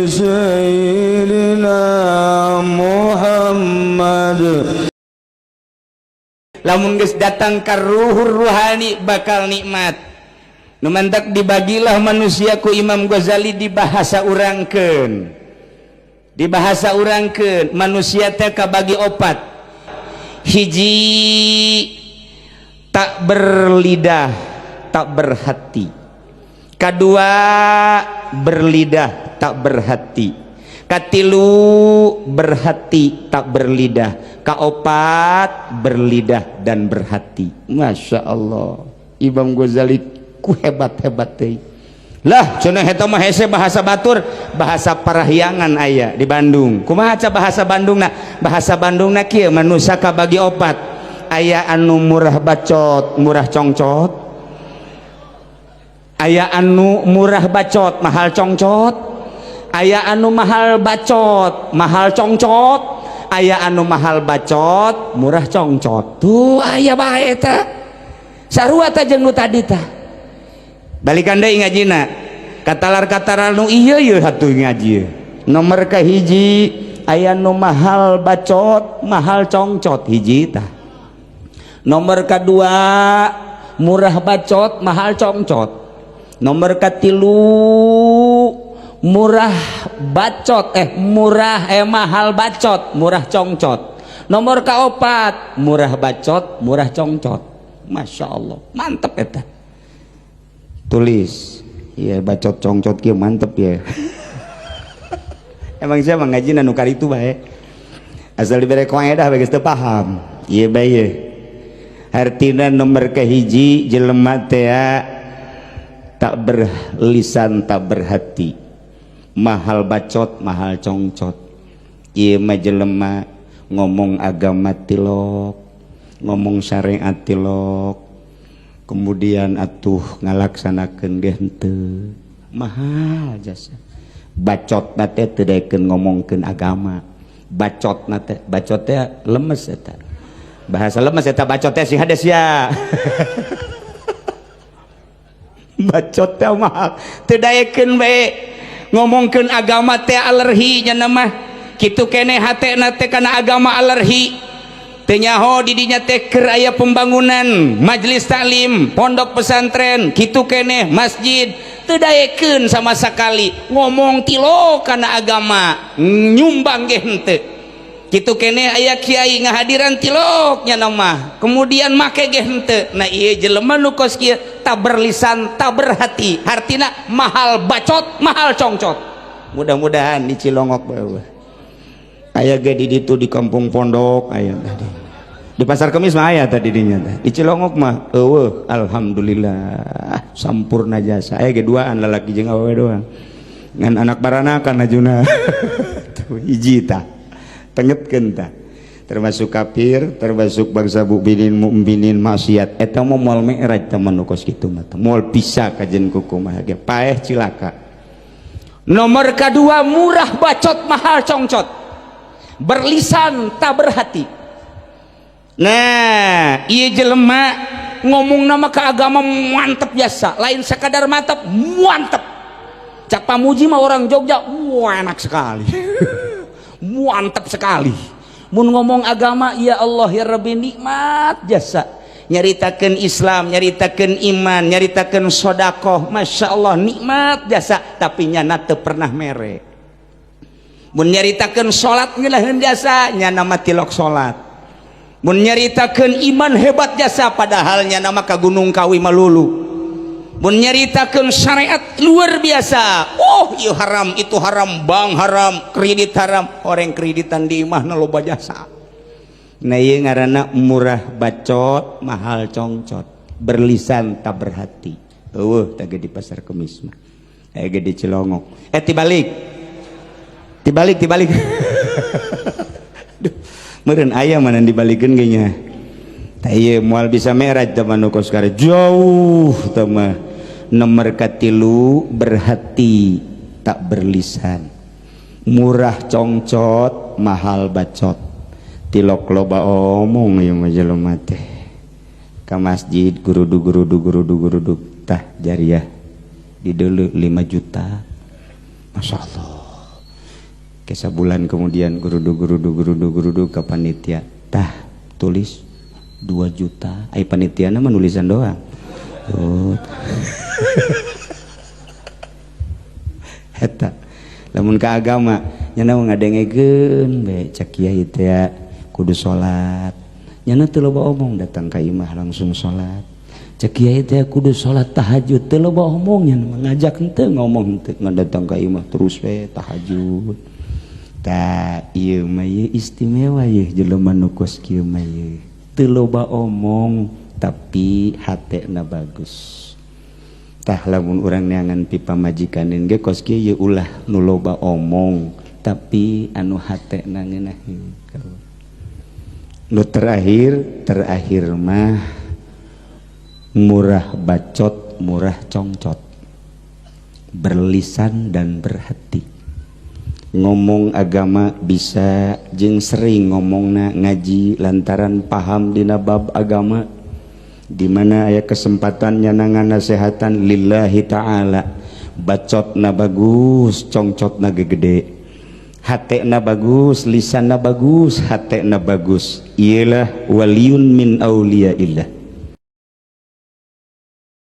سيدنا محمد. Lamun geus datang ka ruhur ruhani bakal nikmat. Nu mantak dibagilah manusia ku Imam Ghazali di bahasa urangkeun. Di bahasa urangkeun manusia teh kabagi opat. Hiji, tak berlidah tak berhati. Kedua, berlidah tak berhati. Katilu, berhati tak berlidah. Kaopat, berlidah dan berhati. Masya Allah, Imam Ghazali ku hebat-hebat teh lah. Cenah eta mah hese bahasa batur, bahasa Parahyangan aya di Bandung. Kumaha ca bahasa Bandungna? Bahasa Bandungna kieu: manusia kabagi opat, aya anu murah bacot murah congcot, aya anu murah bacot mahal congcot, aya anu mahal bacot mahal congcot, aya anu mahal bacot murah congcot. Tuh, aya bae eta, sarua tah jeung nu tadi tah. Balikan deui ngajina, katalar katalar nu ieu ieu hatuh ngaji. Nomor kahiji, aya nu mahal bacot mahal congcot, hiji tah. Nomor kedua, murah bacot mahal congcot. Nomor katilu, murah bacot eh murah eh mahal bacot murah congcot. Nomor kaopat, murah bacot murah congcot. Masya Allah, mantep eta. Tulis ya, bacot congcot kieu mantep ya. Emang saya mah ngaji nu itu bae, asal dibere kaedah bae geus teu paham ieu bae ye. Artina nomor kahiji, jelema teh tak berlisan tak berhati, mahal bacot mahal congcot. Ieu mah jelema ngomong agama tilok, ngomong syariat tilok, kemudian atuh ngalaksanakeun ge henteu, mahal jasa bacot teh, teu daekeun ngomongkeun agama bacot teh. Bacot teh lemes eta, bahasa lemes eta bacot teh. Sing hade sia, bacot teh mahal, teu daekeun bae ngomongkeun agama teh, alergi nya mah. Kitu keneh hatena teh kana agama alergi, teu nyaho di dinya teh keur aya pembangunan majelis taklim, pondok pesantren, kitu keneh masjid, teu daekeun sama sekali. Ngomong tilo kana agama, nyumbang ge henteu. Kitu keneh aya kiai ngahadiran tilok nya mah, kemudian make ge henteu. Nah, ieu jelema nu kos kieu tak berlisan tak berhati, hartina mahal bacot mahal congcot. Mudah-mudahan di Cilongok bawah aya ge, di ditu di kampung pondok aya, tadi di Pasar Kemis mah aya tadi dinya teh. Di Cilongok mah eueuh, alhamdulillah sampurna jasa. Aya ge duaan, lalaki jeung awewe doang, ngan anak baranakan ajuna. Tuh, hiji tah, tengetkeun tah, termasuk kafir, termasuk bangsa mukminin mukminin maksiat. Eta mah moal mi'raj teman nu kos kitu mah, moal bisa kajen kumaha ge, paeh cilaka. Nomor kedua, murah bacot mahal congcot, berlisan tak berhati. Nah, ieu jelema ngomong nama ke agama mantep biasa, lain sekadar mantep, mantep. Cak Pamuji mah orang Jogja, wah, enak sekali, mantep sekali. Mun ngomong agama, ya Allah ya Rabbi, nikmat jasa. Nyaritakeun Islam, nyaritakeun iman, nyaritakeun sodakoh, Masya Allah, nikmat jasa. Tapi nyana teu pernah mere. Mun nyaritakeun salat ngeunaheun jasa, nyana mah tilok salat. Mun nyaritakeun iman hebat jasa, padahal nyana mah ka Gunung Kawi malulu. Mun nyaritakeun syariat luar biasa, oh ieu haram, itu haram, bank haram, kredit haram, orang kreditan di imahna loba jasa. Nah, ieu ngaranna murah bacot mahal congcot, berlisan tak berhati. Eueuh tah di Pasar Kemis mah, aya ge di Cilongok. Eh, tibalik tibalik tibalik. Duh, meureun aya mana dibalikeun ge nya. Tah, ieu moal bisa mi'raj teh nu kos jauh teh mah. Nomor katilu, berhati tak berlisan, murah congcot mahal bacot, tilok loba omong. Ieu mah jelema teh ka masjid gurudug gurudug gurudug gurudug, tah jariah di dulu 5 juta. Masya Allah. Ke sabulan kemudian geruduk geruduk geruduk geruduk ke panitia, tah, tulis 2 juta. Ai panitia mah nulisan doang. Oh. Eta lamun ka agama nya ngadengekeun bae, cek kiai teh kudu salat, nyana teu loba omong, datang ka imah langsung salat. Cek kiai teh kudu salat tahajud, teu loba omong, nya ngajak henteu, ngomong henteu, ngan datang ka imah terus we tahajud. Tah, ieu mah ieu istimewa ieu jelema nu kos kieu mah, ieu teu loba omong tapi hatena bagus. Tah, lamun urang neangan pi pamajikaneun ge kos kieu ieu, ulah nu loba omong tapi anu hatena ngeunaheun. Nu terakhir, terakhir mah murah bacot, murah congcot, berlisan dan berhati. Ngomong agama bisa jeung sering ngomongna ngaji lantaran paham dina bab agama. Di mana aya kesempatan nyanangan nasehatan lillahi ta'ala, bacotna bagus, congcotna gede, hatena bagus, lisanna bagus, hatena bagus, ialah waliun min auliyaillah.